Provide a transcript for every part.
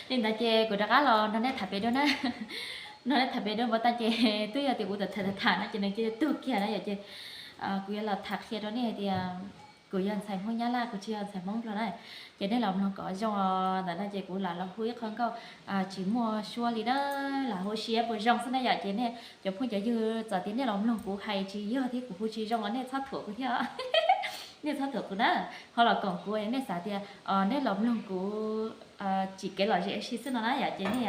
Li ntawd ces kuv rov qab los nrog nej tham pem dua na. Nrog nej tham pem dua npau tas ces twb yog tias kuv tham tham tham no ces nws cia li tuag kiag na yom, ces kuv yuav los tham qhia rau nej hais tias kuv yog ntxhais Hmoob Nyab Laj, kuv tsis yog ntxhais Hmoob Nplog na. Ces nej los mloog kom zoo ntawm no ces kuv lam los hu ib qho nkauj tsis muaj suab li na, lam hu siab puas zoo xwb na yom. Ces nej cov phooj cov ywg txawm tias nej los mloog kuv hais tsis yog thiab kuv hu tsis zoo los nej txhob thuam kuv thiab. Nej txhob thuam kuv na, ho los koom kuv, nej xav tias nej los mloog kuv tsim kev lom zem ua si xwb no na yom, ces nej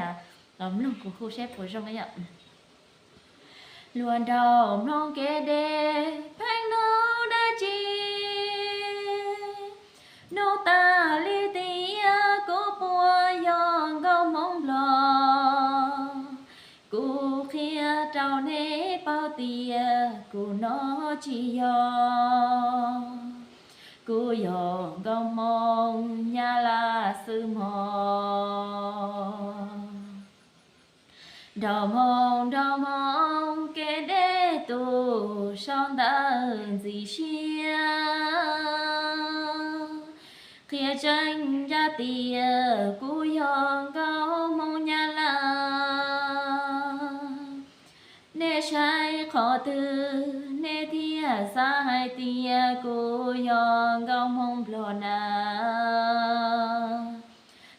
los mloog kuv hu saib puas zoo na yom. Luag nraug mloog kev deb pheej hnov dab tsi, hnub tas li tias kuv puas yog nkauj Hmoob Nplog. Kuv qhia rau nej paub tias kuv no tsis yog, kuv yog nkauj Hmoob Nyab Laj xwb mog. Nraug Hmoob, nraug Hmoob, kev deb tu sau ntawv ntxim siab, qhia tseeb ncaj tias kuv yog nkauj Hmoob Nyab Laj. Nej saib qhov twg nej thiaj xav hais tias kuv yog nkauj Hmoob Nplog na?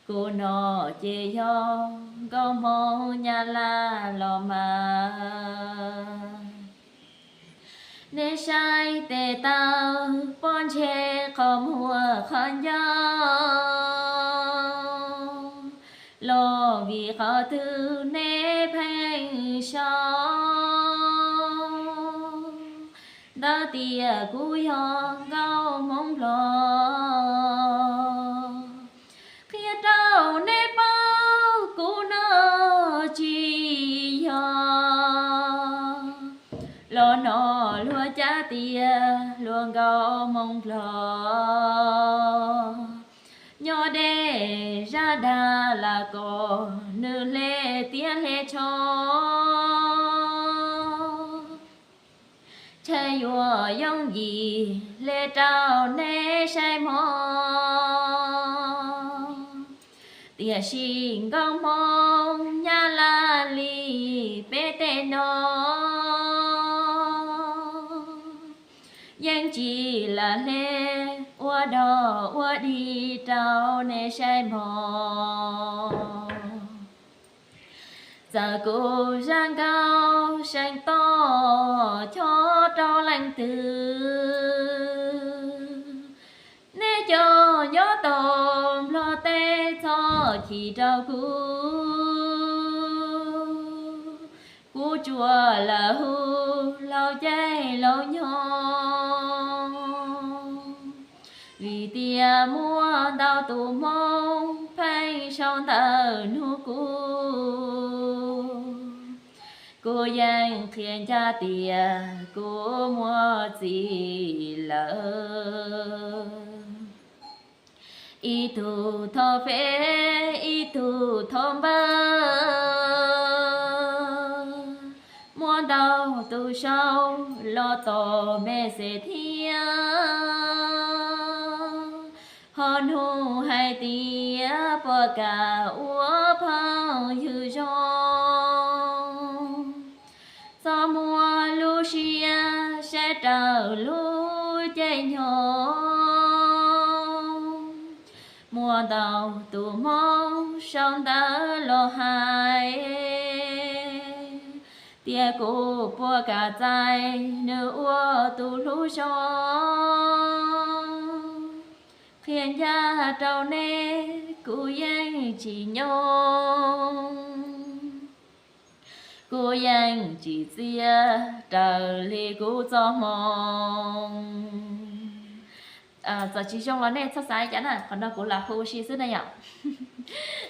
Kuv no ces yog nkauj Hmoob Nyab Laj los mas. Nej saib tes taw pob ntseg qhov muag qhov ncauj, los vim qhov twg nej pheej sau ntawv tias kuv yog nkauj Hmoob Nplog. Qhia rau nej paub kuv no tsis yog, los no luag cav tias luag nkauj Hmoob Nplog. Nyob deb zaj dag lam kom nws hle tiab hle tsho, ntshe yuav yooj yim hle rau nej saib mog. Tiam sis nkauj Hmoob Nyab Laj li peb tej no yeej tsis lam hle ua dog ua dig rau nej saib mog. Txawm kuv zaj nkauj seev toj chob rau leej twg, nej cov nyob tom Nplog teb txhob chim rau kuv. Kuv tsuas lam hu laus caij laus nyoog, vim tias muaj ntau tus Hmoob pheej sau ntawv nug kuv. Kuv yeej qhia ncaj tias kuv muaj txiv lawm. Ib tug thov feb, ib tug thov npawb, muaj ntau tus sau los tom me xes thiab, ho nug hais tias puas kam ua phooj ywg zoo. Txhob muab lub siab saib raws lub caij nyoog. Muaj ntau tus Hmoob sau ntawv los hais tias kuv puas kam txais nws ua tus hlub zoo. Qhia ncaj rau nej, kuv yeej tsis nyoog, kuv yeej tsis txiav raws li kuv txoj hmoo. Txawm tsis zoo los nej txhob xav li cas na, qhov no kuv lam hu ua si xwb na yom.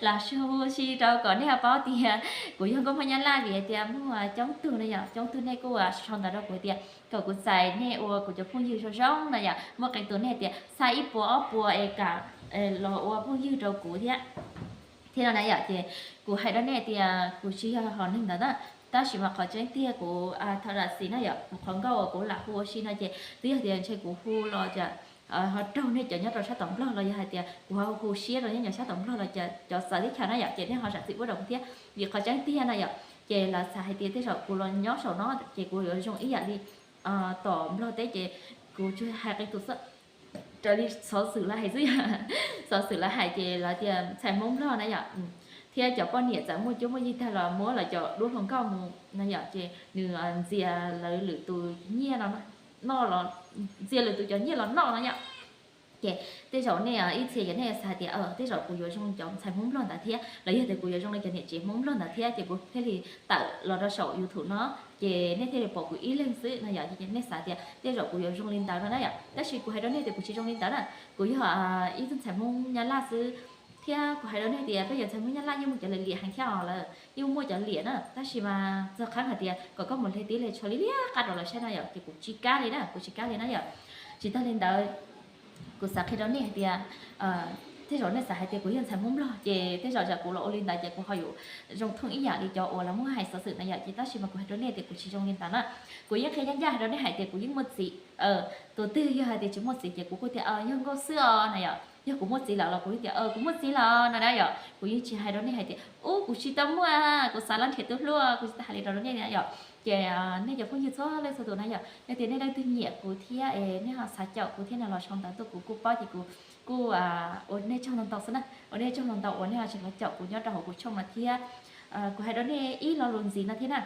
Lam hu ua si rau kom nej ho paub tias kuv yog nkauj Hmoob Nyab Laj vim hais tias muaj coob tug na yom, coob tug nej kuj sau ntawv rau kuv tias kom kuv txais nej ua kuv cov phooj ywg zoo zoo na yom. Muaj qee tus nej hais tias xa ib puas ob puas es kam los ua phooj ywg rau kuv thiab. Thiab no na yom, ces kuv hais rau nej tias kuv tsis yog hom neeg ntawd na, tab sis mas qhov tseeb tiag kuv tham zam txim na yom, qhov nkauj uas kuv lam hu ua si no ces twb yog tias ntshe kuv hu los cas ho raug nej cov nyob rau sab tom Nplog los yog hais tias kuv ho hu siab rau nej nyob sab tom Nplog los cov txawv teb chaws na yom, ces nej ho zam txim pub rau kuv thiab. Vim qhov tseeb tiag na yom, ces lawv xav hais tias tej zaum kuv los nyob saum no ces kuv yuav zoo ib yam li tom Nplog teb, ces kuv tsuas hais qee tus xwb, raws li xov xwm lawv hais xwb yom. Xov xwm lawv hais ces lawv tias ntxhais Hmoob Nplog na yom, thiab cov poj niam txawm muaj cuab muaj yig tag los muab lawv cov duab hluas nkauj mus na yom, ces nws ntxias lawv lwm tus nyiaj no noj los, ntxias lwm tus cov nyiaj los noj no yom. Ces tej zaum nej ib txhia yog nej xav tias tej zaum kuv yuav zoo li cov ntxhais Hmoob Nplog ntawd thiab los yog tias kuv yuav zoo li cov niam tsev Hmoob Nplog ntawd thiab ces kuv thiaj li tawm los rau saum YouTube no, ces nej thiaj li pom kuv ib leeg xwb no yom. Nej xav tias tej zaum kuv yuav zoo li ntawd no na yom, tab sis kuv hais rau nej tias kuv tsis zoo li ntawd na. Kuv yog ib tug ntxhais Hmoob Nyab Laj xwb, thiab kuv hais rau nej tias peb cov ntxhais Hmoob Nyab Laj yeej muaj cov liam heev thiab os, lawv yeej muaj cov liam na, tab sis mas txog qhov hais tias kom koj mus hle tib hle tsho li liab qab rau lawv saib no yom, ces kuv tsis kam li na, kuv tsis kam li na yom. Tsis tag li ntawd, kuv xav qhia rau nej hais tias tej zaum nej xav hais tias kuv yog ntxhais Hmoob Nplog ces tej zaum tsam kuv los ua li ntawd ces kuv ho yuav zoo thooj ib yam li cov uas lawv muab hais xov xwm na yom, ces tab sis mas kuv hais rau nej tias kuv tsis zoo li ntawd na. Kuv yeej qhia ncaj ncaj hais rau nej hais tias kuv yeej muaj txiv. Tus twg yog hais tias tsis muaj txiv ces kuv kuj tias yog nkauj xwb os na yom. Yog kuv muaj txiv lawm los kuv yeej tias kuv muaj txiv lawm no na yom. Kuv yeej tsis hais rau nej hais tias ub kuv tsis tau muaj, kuv xav los nrhiav tus hlub, kuv tsis tau hais li rau nej na yom. Ces nej cov phooj ywg txhua leej txhua tus na yom, yog tias nej leej twg nyiam kuv thiab es nej ho xav caum kuv thiab no los sau ntawv tuaj kuv kuj paub ces kuv kuj ua nej tsaug ntau ntau xwb na, ua nej tsaug ntau ntau uas nej ho tseem los caum kuv nyob rau hauv kuv tshooj no thiab. Kuv hais rau nej ib lo lus ntxiv no thiab na.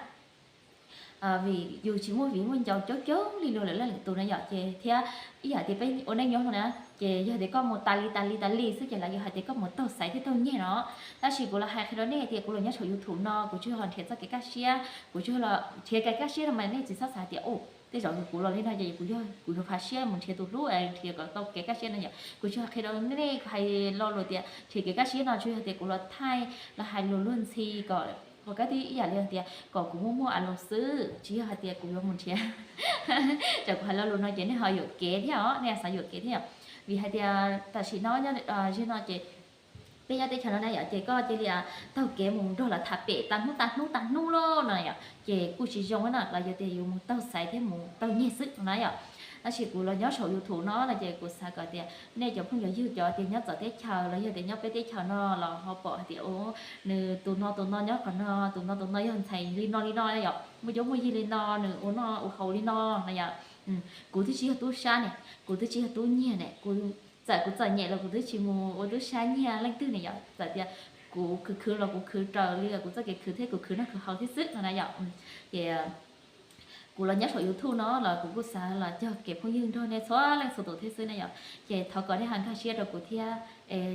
Vim yus tsis muaj viv muaj ncaus coob coob li luag lwm leej lwm tus na yom, ces thiab ib yam tias peb ua neej nyob no na, ces yog tias koj mus tas li tas li tas li xwb ces lawv yuav hais tias koj mus taug xaiv thiab taug nyiag no. Tab sis kuv los hais qhia rau nej tias kuv los nyob saum YouTube no kuv tsuas yog nrhiav txoj kev kaj siab, kuv tsuas yog nrhiav kev kaj siab no mas nej tsis txhob xav tias u, tej zaum kuv los li no ces kuv yog kuv yuav fav siab mus nrhiav tus hlub, nrhiav kom tau kev kaj siab no yom. Kuv tsuas qhia rau nej, hais lo lus tias nrhiav kev kaj siab no tsuas yog tias kuv los thaij los hais lus luag ntxhi kom, kom kab tib ib yam li tias kom kuv muaj muaj a los xwb, tsis yog hais tias kuv yuav mus nrhiav. Tsam kuv hais lo lus no ces nej ho yuam kev thiab os, nej xav yuam kev thiab. Vim hais tias tam sim no, zig no ces peb nyob teb chaws no na yom, ces koj cia li taug kev mus nrog lawv tham pem tas hnub tas hnub tas hnub lawm no yom, ces kuj tsis zoo na, los yog tias yus mus taug xaiv thiab mus taug nyiag xwb no na yom. Tab sis kuv los nyob saum YouTube no no ces kuv xav kom tias nej cov phooj cov ywg cov tias nyob txawv teb chaws los yog tias nyob peb teb chaws no los ho pom hais tias u, nws tus no tus no nyob qhov no, tus no tus no yog ntxhais li no li no yom, muaj cuab muaj yig li no, nws ua noj ua haus li no no yom. Kuv twb tsis yog tub sab ne, kuv twb tsis yog tub nyiag ne, kuv txawm kuv txom nyem los kuv twb tsis mus ua tub sab nyiag leej twg ne yom. Txawm tias kuv khwv khwv los kuv khwv raws li kuv txoj kev khwv thiab kuv khwv noj khwv haus thiab xwb no na yom. Ces kuv los nyob saum YouTube no los kuv kuj xav los cog kev phooj ywg nrog nej txhua leej txhua tus thiab xwb na yom. Ces thov kom nej ho nkag siab rau kuv thiab,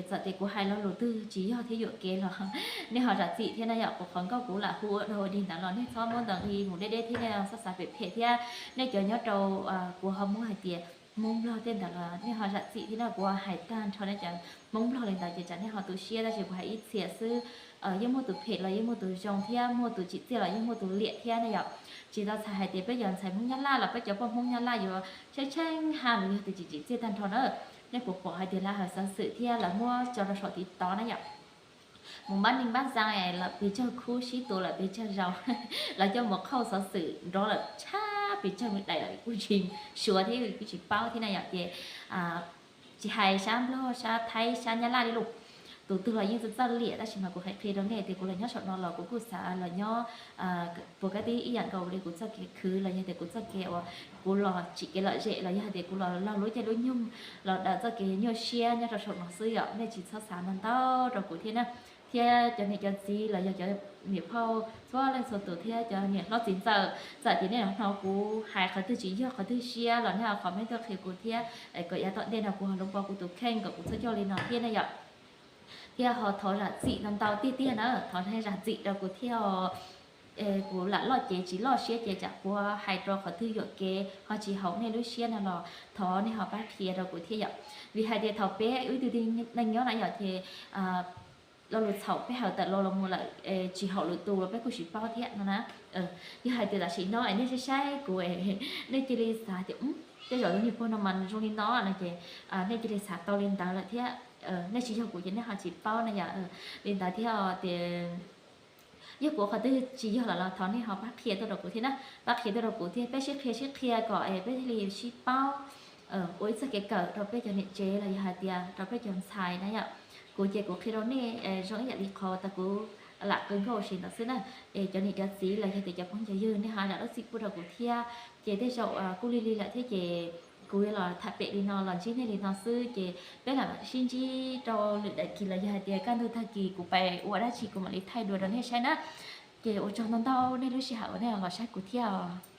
txawm tias kuv hais lo lus twg tsis yog thiab yuam kev los nej ho zam txim thiab na yom. Kuv qhov nkauj kuv lam hu ua dog ua dig ntawd los nej txhob muab ntawd nqi mus deb deb thiab nej txhob xav phem phem thiab. Nej cov nyob rau, kuv ho muab hais tias Hmoob Nplog tej ntawd los nej ho zam txim thiab na, kuv hais tag nrho nej cov Hmoob Nplog li ntawd ces tsam nej ho tu siab, tab sis kuv hais ib txhia xwb. Yeej muaj tus phem los yeej muaj tus zoo thiab, muaj tus tsim txiaj los yeej muaj tus liam thiab na yom. Tsis tau txhais hais tias peb cov ntxhais Hmoob Nyab Laj los peb cov poj Hmoob Nyab Laj yuav tsheej tsheej ha los yog tias tsis tsim txiaj tag nrho na. Nej puas pom hais tias lawv hais xov xwm thiab lawv muab tso rau saum TikTok na yom, mus npab neeg npab zaj lawm pes tsawg khub sib tua lawm pes tsawg zaus, lawv coj mus qhauj xov xwm nrov lawm tshaj pes tsawg me daim lawm kuj tsis suav thiab kuj tsis paub thiab na yom. Ces tsis hais sab Nplog sab Thaib sab Nyab Laj li los, tus twg los yeej txawj txawj liam, tab sis mas kuv hais qhia rau nej tias kuv los nyob saum no los kuv kuj xav los nyob puas kab tib ib yam nkaus li kuv txoj kev khwv los yog tias kuv txoj kev uas kuv los tsim kev lom zem los yog tias kuv los laug lub caij lub nyoog los daws txoj kev nyuaj siab nyob rau saum no xwb yom. Nej tsis txhob xav ntau ntau rau kuv thiab na, thiab cov niam cov txiv los yog cov niam phauj txhua leej txhua tus thiab cov niam hlob txiv ntxawm, txawm tias nej hnov kuv hais qhov twg tsis yog qhov twg siab los nej ho comment tuaj qhia kuv thiab, kom yav tom ntej no kuv ho lub npo kuv tus kheej kom kuv txhob coj li no thiab na yom. Thiab ho thov zam txim ntau ntau tiag tiag na, thov nej zam txim rau kuv thiab. Kuv lam loj cev tsis loj siab ces tsam kuv hais rau qhov twg yuam kev ho tsis haum nej lub siab no los thov nej ho pab qhia rau kuv thiab yom. Vim hais tias thaum peb ib tug tib neeg nyob na yom ces lo lus txhaum peb hais tawm los los mus lawm tsis haum lwm tus los peb kuj tsis paub thiab no na. Yog hais tias tam sim no es nej saib saib kuv, nej cia li xav tias tej zaum niag pog no mas zoo li no no ces nej cia li xav tau li ntawd lawm thiab. Nej tsis yog kuv ces nej ho tsis paub na yom. Li ntawd thiab tias yog kuv qhov twg tsis yog lawm los thov nej ho pab qhia tuaj rau kuv thiab na, pab qhia tuaj rau kuv thiab peb sib qhia sib qhia kom peb thiaj li sib paub. ua ib txoj kev kawm rau peb cov niam tsev los yog hais tias rau peb cov ntxhais na yom. Kuv ces kuv qhia rau nej zoo ib yam li qhov tas kuv lam qw nkauj ua si ntawd xwb na. Es cov niam cov txiv los yog tias cov phooj cov ywg nej ho zam lub txim pub rau kuv thiab. Ces tej zaum kuj lig lig lawm thiab ces kuv yuav los tham pem li no los ntsib nej li no xwb ces peb lam sib ntsib rau lwm daim kis los yog hais tias kaj ntug tag kis kuv pais ua dab tsi kuv mam li thaij dua rau nej saib na. Ces ua tsaug ntau ntau nej lub sij hawm uas nej los saib kuv thiab os.